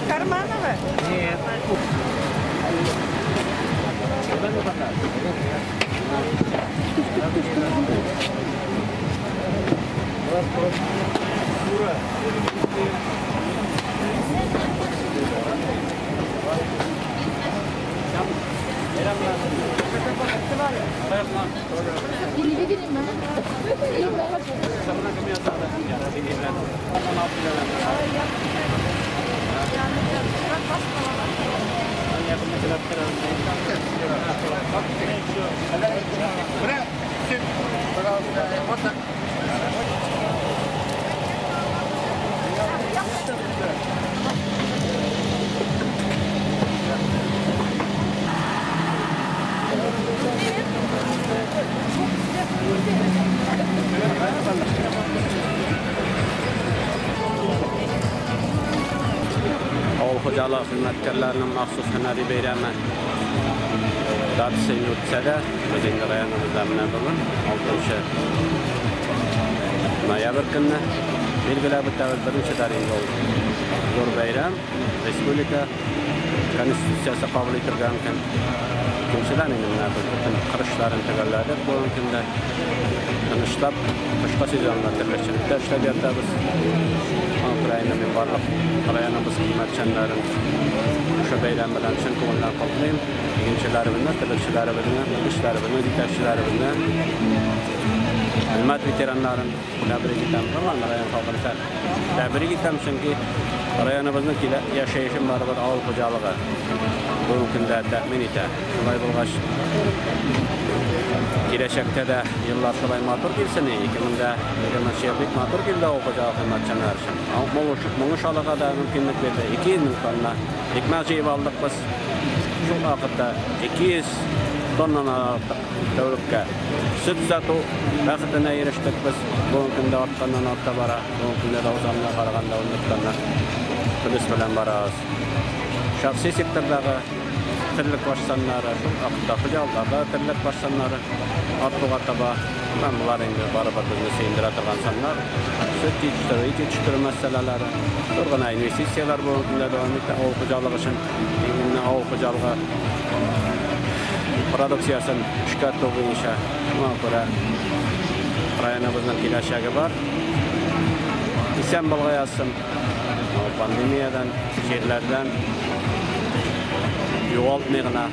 Карманова? Нет. Авыл хуҗалыгы хезмәткәрләренең махсус һөнәри бәйрәме датасы үтсә дә, без инде районыбызда менә бүген 6 ноябрь көнне билгеләп үтәбез. Беренчедән инде ул зур бәйрәм, республика конституциясе кабул ителгән көн. Икенчедән инде менә без бөтен кыр эшләрен төгәлләдек бүгенге көндә. Тынычлап кышкы сезонда терлекчелектә эшләп ятабыз. Украина мин барлык районыбыз хезмәтчәннәрен шушы бәйрәм белән чын күңелдән котлыйм. Игенчеләребезне, терлекчеләребезне, белгечләребезне, җитәкчеләребезне, хезмәт ветераннарын тәбрик итәм. Гомумән район халкын тәбрик итәм, чөнки районыбызның яшәешен барыбер авыл хуҗалыгы бүгенге көндә тәэмин итә. Шулай булгач, киләчәктә дә еллар шулай матур килсен. 2020 ел бик матур килде авыл хуҗалыгы хезмәтчәннәре өчен. Моңыш алырга да мөмкинлек бирде. 200 мең тонна икмәк җыеп алдык без. Шул вакытта 200 тоннан артык тәүлеккә сөт сату бәхетенә ирештек без. Бүгенге көндә артканнан арта бара. Бүгенге көндә дә узганга караганда 14 тонна плюс белән барабыз. Шәхси сектордагы терлек баш саннары, шул вакытта хуҗалыкларда терлек баш саннары артуга таба. Менә болар инде барыбер безне сөендерә торган саннар. Сөт җитештерү, ит җитештерү мәсьәләләре, зур гына инвестицияләр бүгенге көндә дәвам итә авыл хуҗалыгы өчен. Именно авыл хуҗалыгы продукциясын эшкәртү буенча. Шуңа күрә районыбызның киләчәге бар. Исән булга язсын. Пандемиядан, чирләрдән югалтмый гына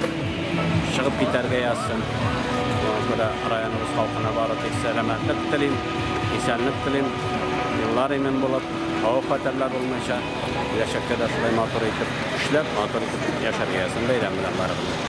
чыгып китәргә язсын. Шуңа күрә районыбыз халкына бары тик сәламәтлек телим, исәнлек телим. Еллар имин булып, хәвеф-хәтәрләр булмыйча, киләчәктә дә шулай матур итеп эшләп, матур итеп яшәргә язсын. Бәйрәм белән барыбыз.